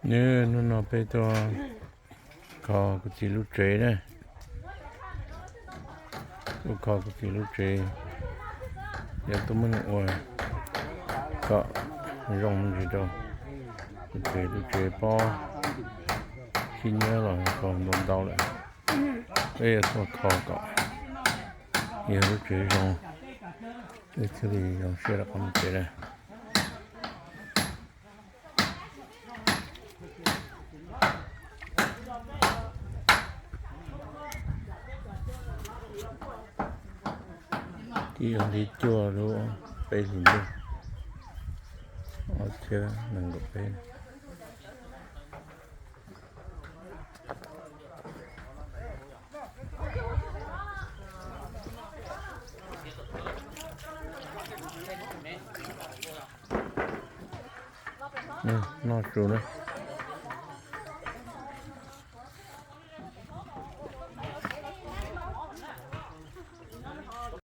Nws, hnub no peb tuaj kho kuv txiv lub tsev na. Tuaj kho kuv txiv lub tsev, yog tuaj muab nws ua kom zoo ntsis rau kuv txiv lub tsev pob, khib nyiab los tau ntau ntau lawm. Peb yuav tuaj kho kom yog lub tsev zoo, peb thiaj li zoo siab rov qab mus tsev na. Tib yog li cuaj lub, peb hlis ntuj, ob txhiab nees nkaum peb. Noj su na.